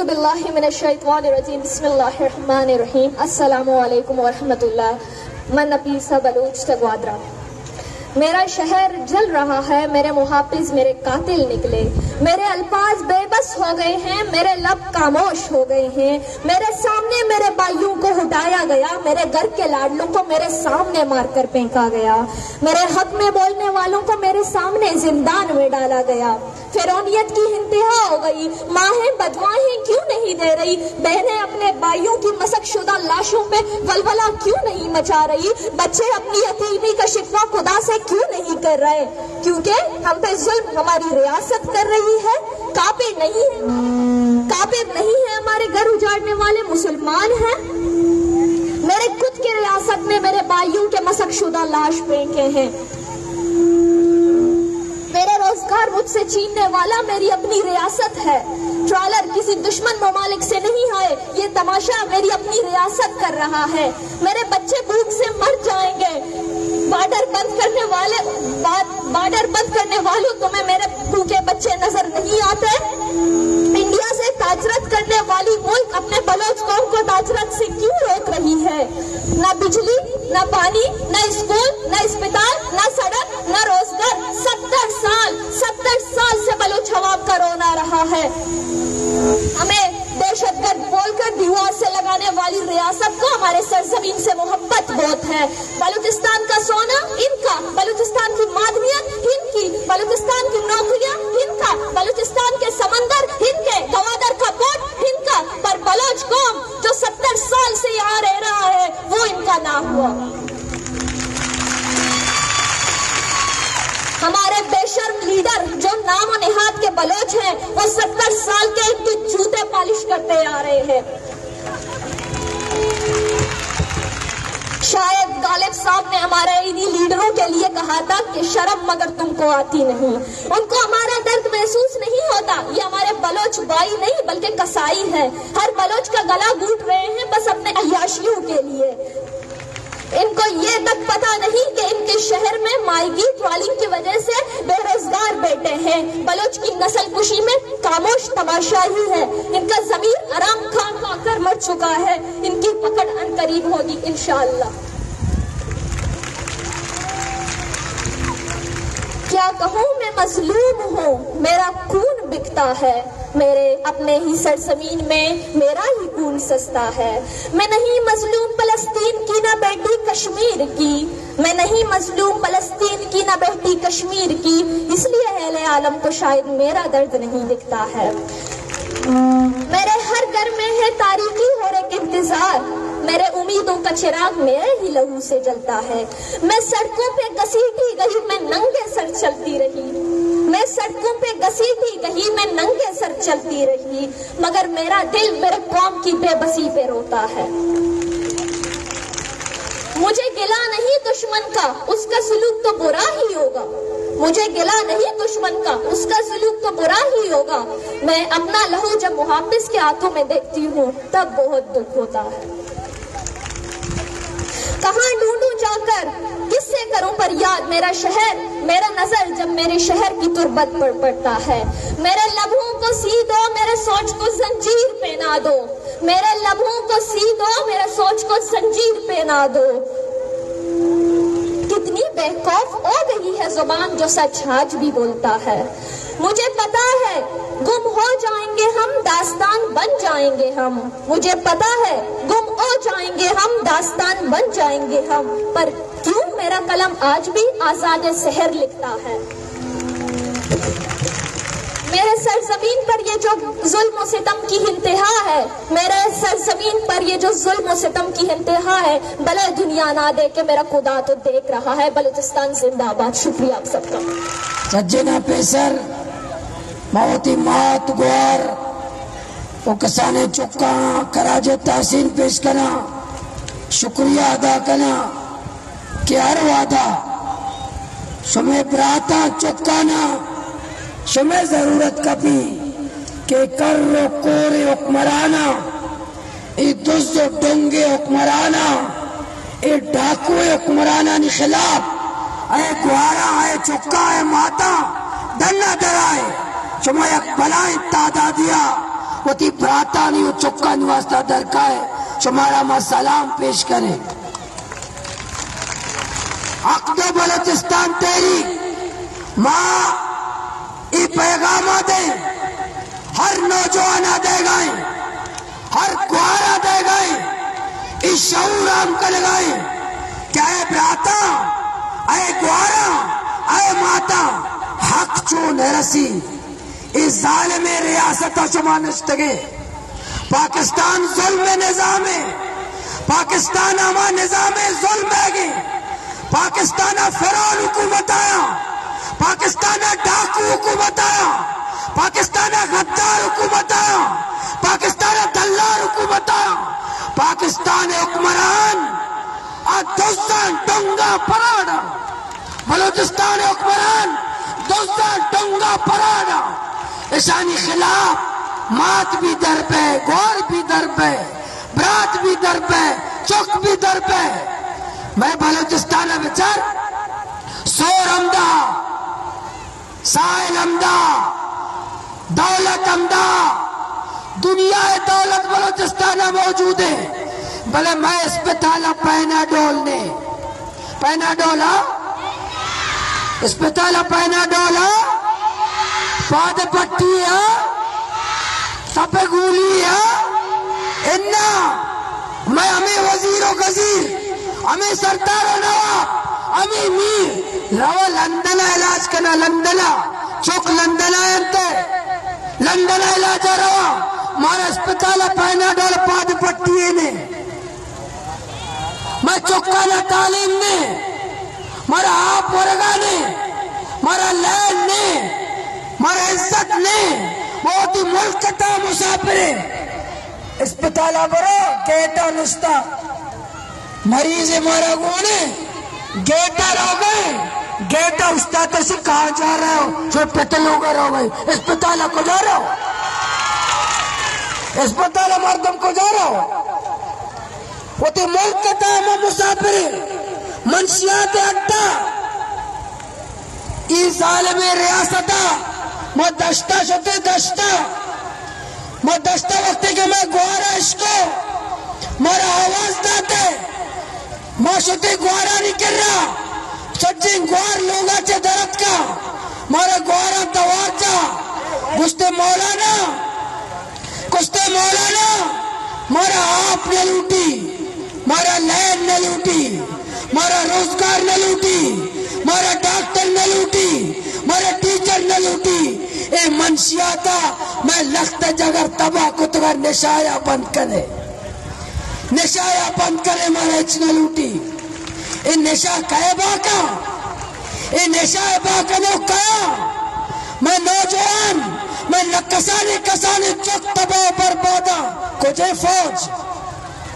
باللہ من الشیطان الرجیم، بسم اللہ الرحمن الرحیم۔ السلام علیکم ورحمۃ اللہ۔ من نفیسہ بلوچ تہ گوادرا۔ میرا شہر جل رہا ہے، میرے محافظ میرے قاتل نکلے، میرے الفاظ بے بس ہو گئے ہیں، میرے لب خاموش ہو گئے ہیں۔ میرے سامنے میرے بھائیوں کو ہٹایا گیا، میرے گھر کے لاڈلوں کو میرے سامنے مار کر پھینکا گیا، میرے حق میں بولنے والوں کو میرے سامنے زندان میں ڈالا گیا۔ فرعونیت کی انتہا ہو گئی۔ مائیں بدوائیں کیوں نہیں دے رہی؟ بہنیں اپنے بھائیوں کی مسخ شدہ لاشوں پہ ولولہ کیوں نہیں مچا رہی؟ بچے اپنی یتیمی کا شکوہ خدا سے کیوں نہیں کر رہے؟ کیونکہ ہم پہ ظلم ہماری ریاست کر رہی ہے۔ کافر نہیں ہے، کافر نہیں ہے، ہمارے گھر اجاڑنے والے مسلمان ہیں۔ میرے خود کے ریاست میں میرے بھائیوں کے مسخ شدہ لاش پھینکے ہیں۔ میرے روزگار مجھ سے چھیننے والا میری اپنی ریاست ہے۔ ٹرالر کسی دشمن ممالک سے نہیں آئے، یہ تماشا میری اپنی ریاست کر رہا ہے۔ میرے بچے بھوک سے مر جائیں گے۔ بارڈر بند کرنے والے، با-، بارڈر بند کرنے والوں، تمہیں میرے بھوکے بچے نظر نہیں آتے؟ انڈیا سے تاجرت کرنے والی ملک اپنے بلوچ قوم کو تاجرت سے کیوں روک رہی ہے؟ نہ بجلی، نہ پانی، نہ اسکول، نہ اسپتال، نہ سڑک، نہ روزگار۔ ستر سال، ستر سال سے بلوچ عوام کا رونا رہا ہے۔ ہمیں دہشت گرد بول کر دیوار سے لگانے والی ریاست کو ہمارے سرزمین سے محبت بہت ہے۔ بلوچستان کا سونا ان کا، بلوچستان کی معدنیات ان کی، بلوچستان کی نوکریاں ان کا، بلوچستان کے سمندر ان کے، گوادر کا پورٹ ان کا، پر بلوچ قوم جو ستر سال سے یہاں رہ رہا ہے، وہ ان کا نہ ہوا۔ ہمارے بے شرم لیڈر جو نام و نہاد کے بلوچ ہیں، وہ ستر سال کے ان کے جوتے پالش کرتے آ رہے ہیں۔ شاید غالب صاحب نے ہمارے انہی لیڈروں کے لیے کہا تھا کہ شرم مگر تم کو آتی نہیں۔ ان کو ہمارا درد محسوس نہیں ہوتا۔ یہ ہمارے بلوچ بھائی نہیں، بلکہ قصائی ہیں۔ ہر بلوچ کا گلا گھونٹ رہے ہیں بس اپنے عیاشیوں کے لیے۔ ان کو یہ تک پتا نہیں کہ ان کے شہر میں ماہی گیر ٹرالنگ کی وجہ سے بے روزگار بیٹھے ہیں۔ بلوچ کی نسل کشی میں خاموش تماشائی ہے۔ ان کا ضمیر حرام کھا کھا کر مر چکا ہے۔ ان کی پکڑ عنقریب ہوگی انشاءاللہ۔ کیا کہوں، میں مظلوم ہوں، میرا خون بکتا ہے۔ میرے اپنے ہی سرزمین میں میرا ہی خون سستا ہے۔ میں نہیں مظلوم فلسطین کی نہ بیٹی کشمیر کی، میں نہیں مظلوم فلسطین کی نہ بیٹی کشمیر کی، اس لیے اہل عالم کو شاید میرا درد نہیں دکھتا ہے۔ میرے ہر گھر میں ہے تاریکی اور ایک انتظار، میرے امیدوں کا چراغ میرے ہی لہو سے جلتا ہے۔ میں سڑکوں پہ گھسیٹی گئی، میں ننگے سر چلتی رہی، میں سڑکوں پہ گھسیٹی گئی، میں ننگے سر چلتی رہی، مگر میرا دل میرے قوم کی بے بسی پہ روتا ہے۔ مجھے گلہ نہیں دشمن کا، اس کا سلوک تو برا ہی ہوگا۔ مجھے گلہ نہیں دشمن کا، اس کا سلوک تو برا ہی ہوگا۔ میں اپنا لہو جب محافظ کے ہاتھوں میں دیکھتی ہوں، تب بہت دکھ ہوتا ہے۔ کہاں ڈھونڈوں جا کر، کس سے کروں فریاد؟ میرا شہر، میرا نظر جب میرے شہر کی تربت پر پڑتا ہے۔ میرے لبوں کو سی دو، میرے سوچ کو زنجیر پہنا دو۔ میرے لبوں کو سی دو، میرے سوچ کو زنجیر پہنا دو۔ کتنی بے خوف ہو گئی ہے زبان جو سچ آج بھی بولتا ہے۔ مجھے پتا ہے گم ہو جائیں گے ہم، داستان بن جائیں گے ہم۔ مجھے پتا ہے گم ہو جائیں گے ہم، داستان بن جائیں گے ہم، پر کیوں میرا قلم آج بھی آزاد سحر لکھتا ہے؟ میرے سرزمین پر یہ جو ظلم و ستم کی انتہا ہے، میرے سرزمین پر یہ جو ظلم و ستم کی انتہا ہے، بھلے دنیا نہ دیکھے، میرا خدا تو دیکھ رہا ہے۔ بلوچستان زندہ باد۔ شکریہ آپ سب کا۔ سجنا پیسر، ما وتی مات گوار و کسانیں چکاں خراج تحسین پیش کناں، شکریہ ادا کناں کہ ہر وہدا شمئے براتاں چکاناں شمئے ضرورت کپی کہ کر و کور حکمراناں، اے دز و ڈنگے حکمراناں، اے ڈاکوئے حکمرانانی خلاف اے گواراں، اے چکاں، اے ماتاں ڈنا درائے۔ شما یک بلائیں تعدادیا وتی براتانی و چکانی واسطہ درکائے، شمارا ما سلام پیش کریں۔ حق دو بلوچستان تحریک، ما اے پیغام ءَ دیں، ہر نوجوان ءَ دیگائیں، ہر گوار ءَ دیگائیں، اے شعور عام کنگائیں کہ اے براتاں، اے گواراں، اے ماتاں، حق چون نہ رسی۔ اے ظالمیں ریاست ءَ شما نشتگے۔ پاکستان ظلم ءِ نظام ءَ، پاکستان ہما نظام ءِ ظلم بیگے۔ پاکستان ءَ فرعون حکومت آیاں، پاکستان ءَ ڈاکو حکومت آیاں، پاکستان ءَ غدار حکومت آیاں، پاکستان ءَ دلال حکومت آیاں، پاکستان ءِ حکمران آ دزاں ڈنگا پراڈا، بلوچستان ءِ حکمران دزاں ڈنگا پراڈا، اشانی خلاف مات بھی در بے، گوار بھی در بے، برات بھی در بے، چک بھی در بے۔ مئے بلوچستان ءَ بچار، سور ہمدا، ساحل ہمدا، دولت ہمدا، دنیا ءِ دولت بلوچستان ءَ موجود ایں، بلے مئے اسپتال ءَ پیناڈول نے۔ پیناڈول ءَ؟ اسپتال ءَ پیناڈول ءَ؟ پاد پٹی ءَ؟ تپ گولی ءَ؟ انا، مئے ہمے وزیر و گزیر، ہمے سردار و نواب، ہمے میر، روا لندن ءَ علاج کنا، لندن ءَ، چک لندن ءَ انت، لندن ءَ علاج ءَ روا، مارا اسپتال ءَ پیناڈول، پاد پٹی ءَ نے۔ مئے چکانا تعلیم نے، مارا آپ ورگا نے، مارا لین نے، مارا عزت نے، ما وتی ملک ءِ تہا مسافریں۔ اسپتال ءَ برو، گیٹ ءَ نشتا، مریض مارا گونے، گیٹ ءَ روگئے، گیٹ ءَ استاد، تشی کہاں جا رہے ہو؟ شو پت لوگ روگئے، اسپتال ءَ کجا رہو؟ اسپتال ءَ مردم کجا رہو؟ وتی ملک ءِ تہا ما مسافریں، منشیات ءِ اڈا۔ اے ظالمیں ریاست ءَ ما دشت ءَ شتیں، دشت ءَ۔ ما دشت ءَ وقتے کہ مئے گوار ءَ اشکو، مارا آواز داتے، ما شتیں گوارانی کرا، سجیں گوار لوگا چہ در اتکا، مارا گواراں توار جا، گوشتے مولانا، گوشتے مولانا، مارا آپ نہ لوٹی، مارا لین نہ لوٹی، مارا روزگار نہ لوٹی، مارا ڈاکٹر نہ لوٹی، مارا ٹیچر نہ لوٹی۔ اے منشیاتا مئے لخت جگر تباہ کتگا، نشایا بند کنے، نشایا بند کنے، مارا ہچ نہ لوٹی۔ اے نشہ کئے باکا؟ اے نشہ باکنو کیا؟ مئے نوجوان، مئے کسانی کسانی چک تباہ و برباداں۔ کجے فوج؟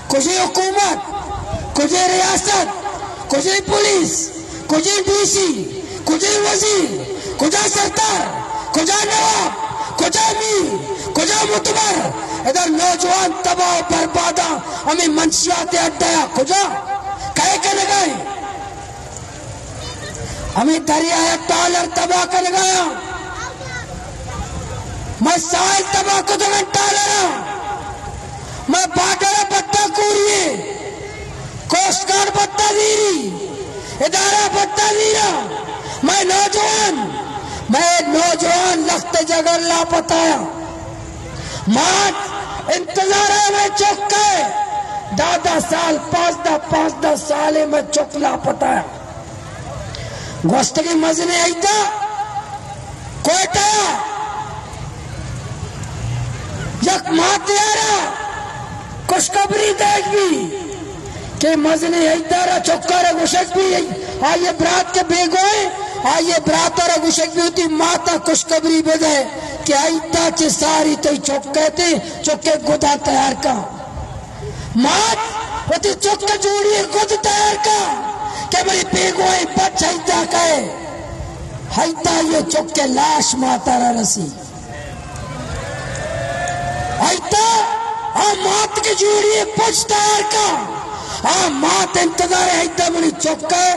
کجے حکومت؟ کجے ریاست؟ کجے پولیس؟ کجے ڈی سی؟ کجے وزیر؟ کجا سردار؟ کجا نواب؟ کجا میر؟ کجا متبر؟ ادھر نوجوان تباہ و برباداں، ہمیں منشیات اڈا کجا؟ کئے کنگائیں؟ ہمیں دریائے ٹالر تباہ کنگایا، مئے ساحل تباہ کتگن ٹالراں، مئے بارڈر بٹا کوریے، کوسٹ گارڈ بٹا زیری، ادارہ بٹا زیرا، مئے نوجوان، مئے نوجوان لخت جگر لاپتایا۔ مات انتظار ء مئے چک ء، دہ دہ سال، پانزدہ پانزدہ سال ء مئے چک لاپتہ ء۔ گوستگیں مزنیں عید ء کوئٹہ ء یک مات یار ء خوشخبری دیگ بی۔ کہ مزنیں عیدارا چکارا گوشگ بی، آئی برات کہ بیگواہ، آئی براتارا گوشگ بی وتی ماتا خوشخبری بدے کہ عیدا چہ ساری تئی چک کئیت، چکے گدا تیار کن۔ مات وتی چک جوڑی گد تیار کن کہ منی بیگواہیں بچ عیدا کئے۔ عیدا یہ چکے لاش ماتارا رسی۔ ایتا آ مات کہ جوڑی پچ تیار کا، آ مات انتظار ایتا منی چک ء،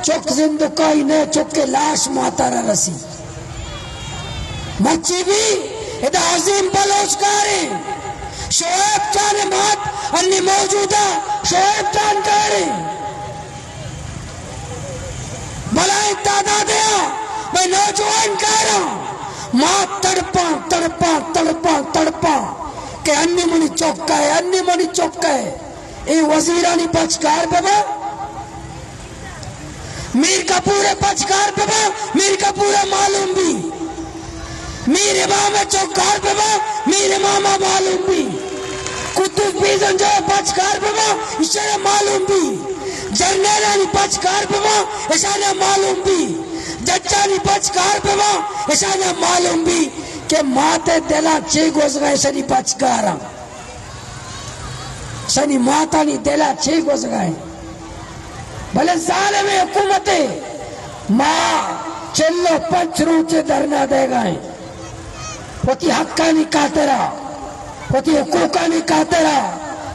چک زندکائی نہ، چک ء لاش ماتارا رسی۔ مرچی بی ادا عظیم بلوچ کاریں، شعیب جان مات انی موجودہ، شعیب جان کاریں۔ بلائیں تعداد ءَ بھئی نوجوان کاراں، مات تڑپاں، تڑپاں، تڑپاں، تڑپاں کہ انی منی چک ءَ، انی منی چک ءَ۔ اے وزیرانی پچ کار بہ با، میر کپور ءِ پچ کار بہ با، میر کپور ءَ معلوم بی۔ میر امام ءِ چک کار بہ با، میر امام ءَ معلوم بی۔ قدوس بیزنجو ءِ پچ کار بہ با، ایشاں معلوم بی۔ جرنیلانی پچ کار بہ با، ایشاں معلوم بی۔ ججانی پچ کار بہ با، ایشاں معلوم بی کہ مات ءِ دل ءَ چے گوزگ ءَ ایشانی پچ کاراں۔ شنی ماتانی دل ءَ چے گوزگ ءَ ایں؟ بلے ظالمیں حکومت ءَ ما چل ءُ پنچ روچ ءَ دھرنا دئیگ ءَ ایں۔ وتی حقانی خاطر ءَ، وتی حقوقانی خاطر ءَ،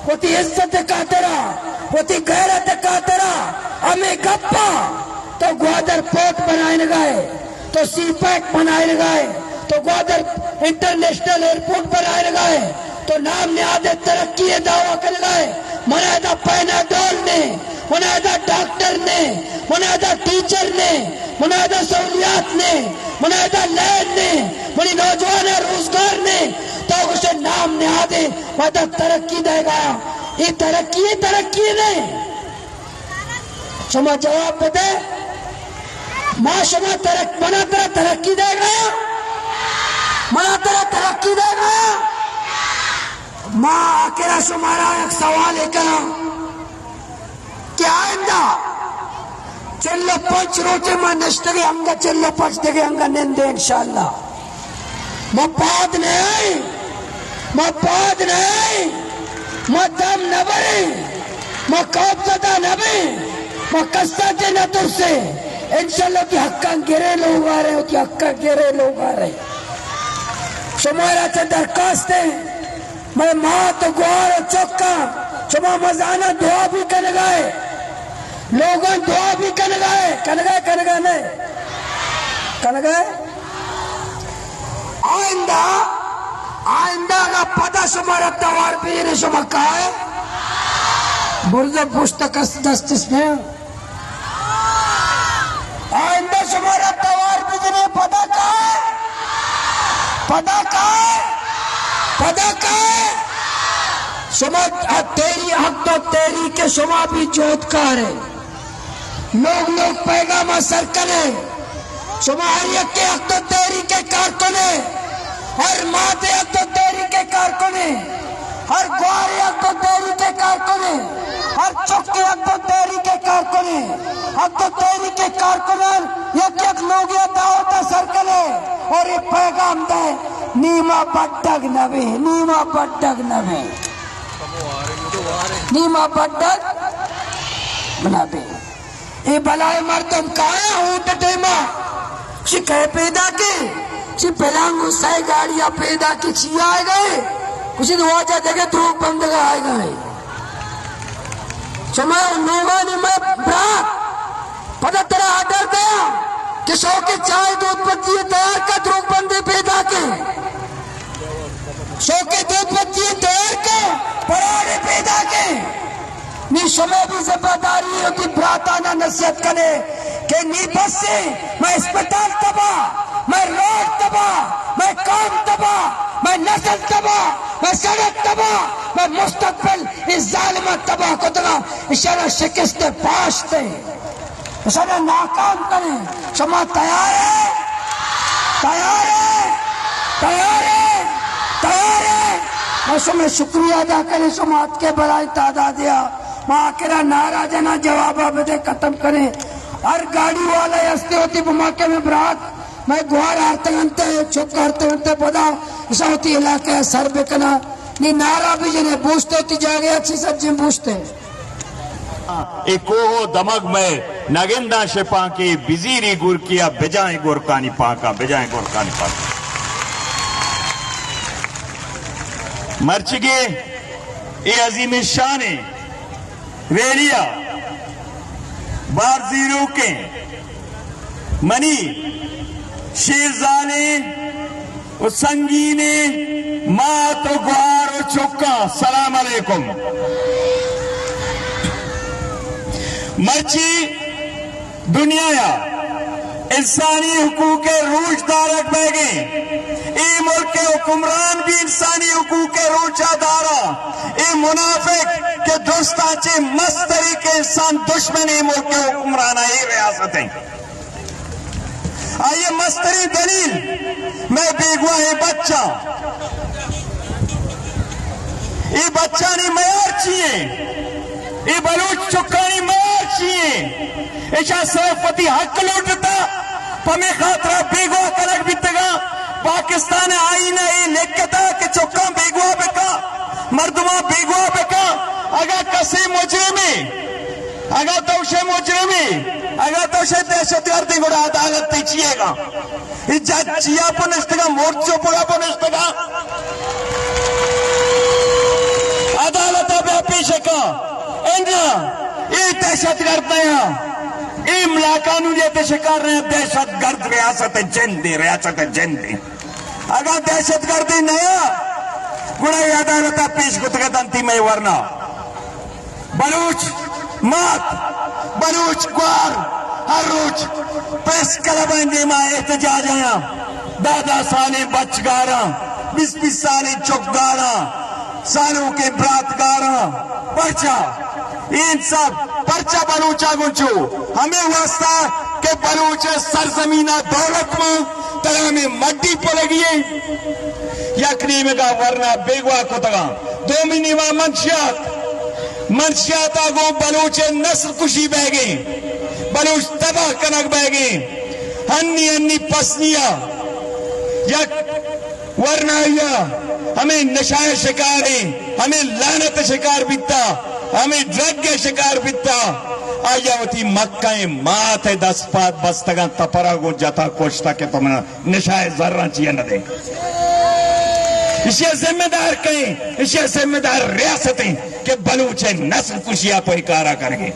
وتی عزت ءِ خاطر ءَ، وتی غیرت ءِ خاطر ءَ ہمے گپ ءَ تو گوادر پورٹ بنائینگ ءَ ئے۔ تو سی پیک بنائینگ ءَ ئے، تو گوادر انٹرنیشنل ایئرپورٹ بنائینگ ءَ ئے، تو نام نہاد ءِ ترقی ءِ دعویٰ کنگ ءَ ئے۔ من ءَ ادا پیناڈول نے، من ءَ ادا ڈاکٹر نے، من ءَ ادا ٹیچر نے، من ءَ ادا سہولیات نے، من ءَ ادا لین نے، منی نوجوان ءَ روزگار نے۔ تو گوشے نام نہاد ءِ وھد ءَ ترقی دئیگ ءَ آں۔ اے ترقی ءِ ترقی نے۔ شما جواب بدے، ما شما ترق-، منا ترا ترقی دئیگ ءَ آں؟ منا ترا ترقی دئیگ ءَ آں؟ ما آخر ءَ شمارا یک سوالے کناں کہ آئندہ چل ءُ پنچ روچے ما نشتگیں، انگہ چل ءُ پنچ دگہ انگہ نندیں انشاءاللہ۔ ما پاد نہ آئیں، ما پاد نہ آئیں، ما دم نہ بریں، ما خوف زدہ نہ بیں، ما کسا چہ نہ ترسیں۔ انشاءاللہ وتی حقاں گریں لوگ ءَ رئیں، وتی حقاں گریں لوگ ءَ رئیں۔ شمارا چہ درخواست ایں، مئے مات ءُ گوار ءُ چکاں، شما مزاناں دعا بھی کنگ ءَ ئے، لوگاں دعا بھی کنگ ءَ ئے، کنگ ءَ ئے، کنگ ءَ نہ ئے؟ کنگ ءَ ئے؟ آئندہ، آئندہ اگاں پدا شمارا توار بجنے شما کائے؟ برز ءُ پشت کس دست اس نہ۔ آئندہ شمارا توار بجنے پدا کائے؟ پدا کائے؟ پدا کائے؟ شما تحری-، حق ءُ تحریک ءِ شما بھی جہدکار ئے۔ لوگ لوگ پیغام ءَ سر کنے۔ شما ہر یکے حق ءُ تحریک ءِ کارکن ئے، ہر مات ءِ حق ءُ تحریک ءِ کارکن ئے، ہر گوار ءِ حق ءُ تحریک ءِ کارکن ئے، ہر چک ءِ حق ءُ تحریک ءِ کارکن ئے۔ حق ءُ تحریک ءِ کارکنان یک یک لوگے ءَ دعوت ءَ سر کنے اور اے پیغام دے، نی ما بڈگ نہ بیں، نی ما بڈگ نہ بیں، نی ما بڈگ نہ بیں۔ اے بلائیں مردم کایاں ووٹ ءِ ٹیما؟ چی کئے پیداکیں؟ چی پلانگو سئے گاڑی ءَ پیداکیں، چی آئیگ ءَ ئے؟ کچھ واجہ دگہ دروگ بندگ ءَ آئیگ ءَ ئے۔ شما لوگانی مئے برات، پدا ترا آرڈر دیاں کہ شوکے چائے دودھ پتی ءَ تیار کا، دروگ بندے پیداکیں۔ شوکے دودھ پتی ءَ تیار کا، پراڑے پیداکیں۔ نی شمئے بھی ذمہ داری ایں وتی براتانا نصیحت کنے کہ نی بس ایں، مئے اسپتال تباہ، مئے روڈ تباہ، مئے قوم تباہ، مئے نسل تباہ، مئے سڑک تباہ، مئے مستقبل اے ظالماں تباہ کتگا، اشارا شکست پاشتے۔ اشانا ناکام کنیں۔ شما تیار ئے؟ تیار ئے؟ تیار ئے؟ تیار ئے؟ ما شمئے شکریہ ادا کنیں، شما اتکے بلائیں تعدادے ءَ۔ ما آخرا نعرہ جناں، جوابا بدے، ختم کنیں۔ ہر گاڑی والا ہستے ہوتی بماکے میں برات، مئے گوار آرتگنتے، چک آرتگنتے، پدا اشاں وتی علاقہ ءَ سر بکناں۔ نی نعرہ بجنے، بوشتے وتی جاگہ ءَ چی سجیں بوشتے۔ اے کوہ ءُ دمگ مئے نگنداں شپانکے، بزیری گورکے ءَ بجائیں گورکانی پانکاں، بجائیں گورکانی پانکاں۔ مرچیگیں اے عظیم الشانیں ریلی ءَ بار زیروکیں منی شیرزالیں و سنگینیں مات و گوار و چکاں، سلام علیکم۔ مرچی دنیا ءَ انسانی حقوق ءِ روچ دارگ بیگیں، اے ملک ءِ حکمران بھی انسانی حقوق ءِ روچ ءَ داراں۔ اے منافق کہ درستاں چہ مستریں کہ انسان دشمن اے ملک ءِ حکمران ءَ اے ریاست ایں۔ آئی ءِ مستریں دلیل مئے بیگواہیں بچاں۔ اے بچانی میار چی ایں؟ اے بلوچ چکانی میار چی ایں؟ ایشاں صرف وتی حق لوٹتا، پمے خاطرا بیگواہ کنگ بیتگاں۔ پاکستان ءِ آئین ءَ اے لکھتا کہ چکاں بیگواہ بکا، مردماں بیگواہ بکا۔ اگاں کسے مجرمے اگاں تو شے مجرمے، اگاں تو شے دہشت گردے، گڑا عدالت تئی چیئے گا؟ اے جج چیا پہ نشتگا، مورچو پگا پہ نشتگا؟ عدالت ءَ بیا پیش کا۔ انجا اے دہشت گرد نیا، اے لاقانونیت ءِ شکار نیا، دہشت گرد ریاست جندے، ریاست جندے۔ اگاں دہشت گردے نیا، گڑا اے عدالت ءَ پیش کتگ دنتی مئے ورنا۔ بلوچ مات، بلوچ گوار ہر روچ پریس کلب ءِ نیما احتجاج آیاں۔ دہ دہ سالیں بچ گاراں، بیست بیست سالیں چک گاراں، سالونکیں برات گاراں۔ پرچا؟ اے انصاف پرچا بلوچا گوں چو؟ ہمے واسطہ کہ بلوچ ءِ سرزمین ءَ دولت مان ترا ہمے مڈی پلگی ایں۔ یک نیمگا ورنا بیگواہ کتگاں، دومی نیما منشیات، منشیاتا گوں بلوچ ءِ نسل کشی بیگیں، بلوچ تباہ کنگ بیگیں۔ ہنی ہنی پسنیا یک ورنائیا ہمے نشہ ءِ شکاریں، ہمے لعنت ءِ شکار بیتا، ہمے ڈرگ ءِ شکار بیتا۔ آیا وتی مکہیں مات ءِ دست پاد بستگاں، تپرا گوں جتا کشتا کہ تو منا نشہ ءِ زراں چیا نہ دے۔ ایشی ءِ ذمہ دار کئے؟ ایشی ءِ ذمہ دار ریاست ایں کہ بلوچ ءِ نسل کشی ءَ پہ اے کارا کنگے۔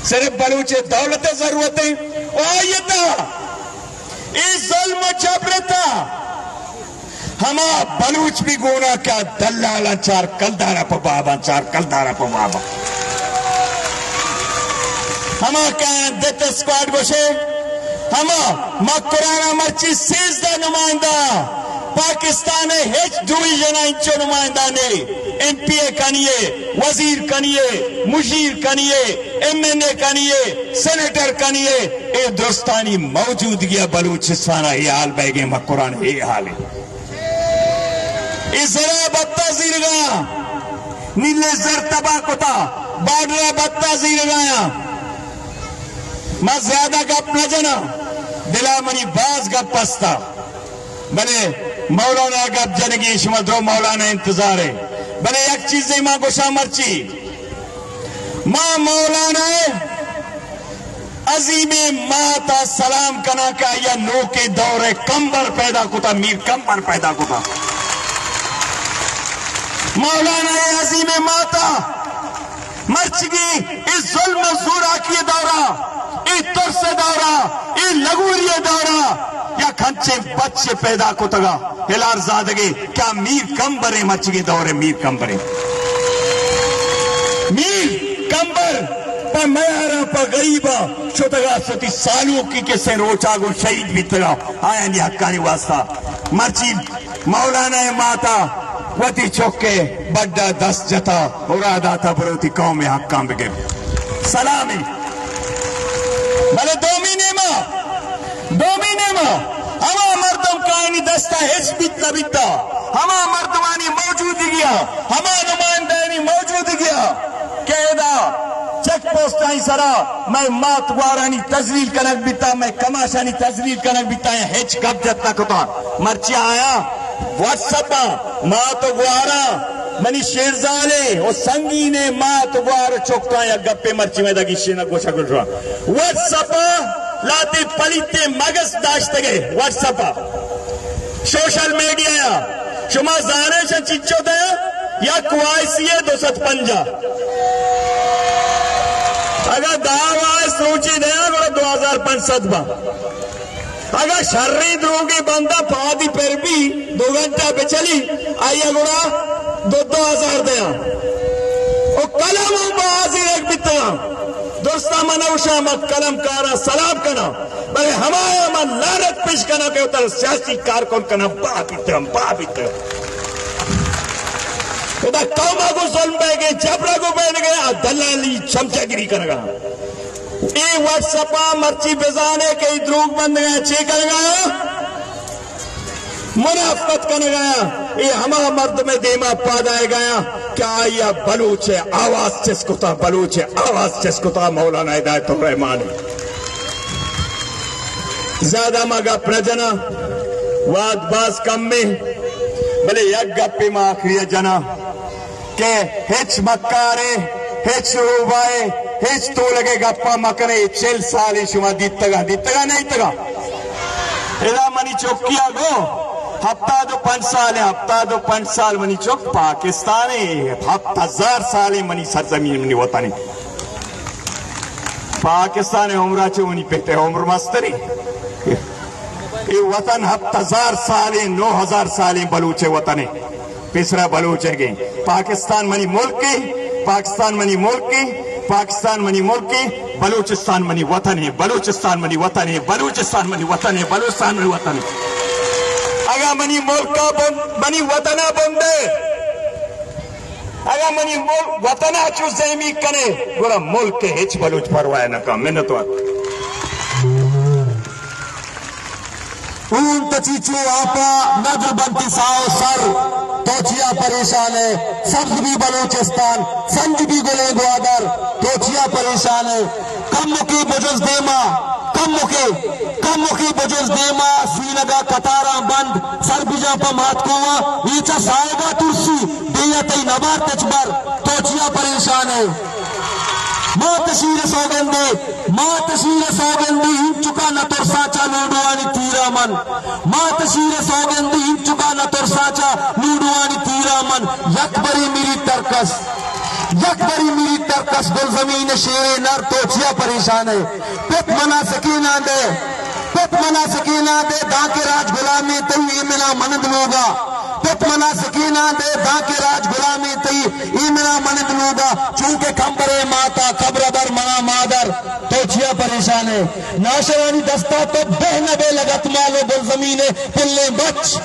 صرف بلوچ ءِ دولت ءِ ضرورت ایں۔ او آئی ءِ تہا اے ظلم و جبر ءِ تہا ہما بلوچ بھی گونا کہ دلالاں چار کلدارا پہ باباں، چار کلدارا پہ باباں۔ ہما کہ ڈیتھ اسکواڈ گوشے، ہما مکران ءَ مرچی سیزدہ نمائندہ، پاکستان ءِ ہچ ڈویژن ءَ انچو نمائندہ نے، ایم پی اے کنیے، وزیر کنیے، مشیر کنیے، ایم این اے کنیے، سینیٹر کنیے، اے درستانی موجودگی ءَ بلوچستان ءَ اے حال بیگیں، مکران اے حالے۔ اے زر ءَ بتا زیرگاں، نیلیں زر تباہ کتا، بارڈر ءَ بتا زیرگایاں۔ ما زیادہ گپ نہ جناں، دلا منی باز گپ استا، بلے مولانا گپ جنگی، شما درو مولانا انتظار ہے۔ بلے یک چیزے ما گوشاں مرچی، ما مولانا عظیمیں مات ءَ سلام کناں کہ آئی ءَ نوکیں دور ءِ کمبر پیدا کتا، میر کمبر پیدا کتا۔ مولانا ءِ عظیمیں مات ءَ مرچیگیں اے ظلم ءُ زوراکی ءِ دور ءَ، اے ترس ءِ دور ءَ، اے لگوری ءِ دور ءَ یک انچیں بچے پیدا کتگ ءَ ہلار زادگے کہ آ میر کمبریں، مرچیگیں دور ءِ میر کمبریں۔ میر کمبر پہ میاراں، پہ غریباں شتگ ءَ، وتی سالونکی کسیں روچا گوں شہید بیتگ ءَ، آیانی حقانی واسطہ۔ مرچی مولانا ءِ مات ءَ وتی چک ءِ بڈ ءَ دست جتا، ہورا داتا، برو وتی قوم ءِ حقاں بگر۔ سلامی۔ بلے دومی نیما، دومی نیما ہما مردم کہ آیانی دست ءَ ہچ بیت نہ بیتا، ہما مردمانی موجودگی ءَ، ہما نمائندہانی موجودگی ءَ کہ ادا چیک پوسٹانی سرا مئے مات گوارانی تذلیل کنگ بیتا، مئے کماشانی تذلیل کنگ بیتا، ہچ گپ جت نہ کتا۔ مرچی آیاں واٹس اپ ءَ مات ءُ گواراں، منی شیرزالیں ءُ سنگینیں مات ءُ گوار ءُ چکاں یک گپے مرچی مئے دگہ ایشی نہ گوشگ لوٹاں۔ واٹس اپ ءَ لہتے پلیتیں مگس داشتگے، واٹس اپ ءَ، سوشل میڈیا ءَ، شما زانے شن چچو دیا، یک وائس یے دو سد پنجاہ۔ اگاں دہ وائس روچے دیا، گڑا دو ہزار پنچ سد با۔ اگاں شریں دروگے بندہ پادی پر بی، دو گھنٹہ بچلی، آئی ءَ گڑا دو دو ہزار دیاں۔ او قلم ہم بازی رکھ بیتگاں۔ درستاں من اوشاں، من قلم کاراں سلام کناں، بلے ہمایاں من لعنت پیش کناں کہ وتارا سیاسی کارکن کناں، بابیتگاں، بابیتگاں۔ ادا قوم ءَ گوں ظلم بیگے، جبر ءَ گوں بیگے، آ دلالی چمچہ گری کنگا۔ اے واٹس اپ ءَ مرچی بزانے کہ اے دروگ بندگاں چے کنگایا؟ منافقت کنگایا۔ اے ہما مردم دیما پاد آئیگایا کہ آیا بلوچ آواز چست کتا، بلوچ آواز چست کتا مولانا ہدایت الرحمان۔ زیادہ ما گپ نہ جناں، واد باز کم ایں، بلے یک گپے ما آخری ءَ جناں۔ کہ ہچ مکارے، ہچ روباہے، ہچ تولگے گپا مکنے، اے چل سالیں شما دیتگا، دیتگا نہ دیتگا؟ ادا منی چکیا گو، ہفتاد و پنچ سال، ہفتاد و پنچ سال منی چک پاکستان ایں، ہفت ہزار سالیں منی سرزمین، منی وطن ایں۔ پاکستان عمرا چہ منی پت عمر مستریں۔ اے وطن ہفت ہزار سالیں، نو ہزار سالیں بلوچ وطن ایں۔ پیسرا بلوچ ئیگیں۔ پاکستان منی ملک ایں، پاکستان منی ملک ایں، پاکستان منی ملک ایں، بلوچستان منی وطن ایں، بلوچستان منی وطن ایں، بلوچستان منی وطن ایں، بلوچستان منی وطن ایں۔ اگاں منی ملک ءَ بند، منی وطن ءَ بندے، اگاں منی ملک، وطن ءَ چو زہمی کنے، گڑا ملک ءِ ہچ بلوچ پرواہ نہ کن۔ منتوار۔ اون تچی چو آپا ندر بنتی ساہ و سر، تو چیا پریشان ئے؟ سبز بی بلوچستان، سنج بی گلیں گوادر، تو چیا پریشان ئے؟ کمکے بجز دیما، کمکے، کمکے بجز دیما، سینگا قطاراں بند، سر بجاں پہ ماتکواں، اے چہ ساہگا ترسی، بے تئی نبار تچبر، تو چیا پریشان ئے؟ مات شیر سوگندے، مات شیر سوگندے، انچکا نہ ترساں چا لوڈوانی تیرا من۔ مات شیر سوگندے، انچکا نہ ترساں چا لوڈوانی تیرا من۔ یک بری میری ترکس، یک بری میری ترکس، گلزمین شیر نر، تو چیا پریشان ئے؟ پت منا سکیناں دے، پت منا سکیناں دے، دانکہ راج غلامیں تئی، اے منا منند لوگا۔ پت منا سکیناں دے، دانکہ راج غلامیں تئی، اے منا منند لوگا۔ چونکہ کمبرے ماتا، قبر در منا مادر، تو چیا پریشان ئے؟ ناشرانی دستا تو بہ نہ بے لگت مال و گلزمین پلیں بچ۔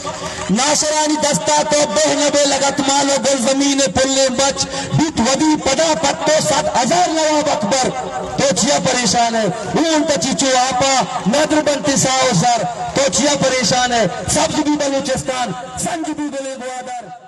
ناشرانی دستا تو بہ نہ بے لگت مال و گلزمین پلیں بچ۔ بیت ودی پدا پتو صد ہزار نواب اکبر، تو چیا پریشان ئے؟ اون تچی چو آپا ندر بنتی ساہ و سر، تو چیا پریشان ئے؟ سبز بی بلوچستان، سنج بی گلیں گوادر۔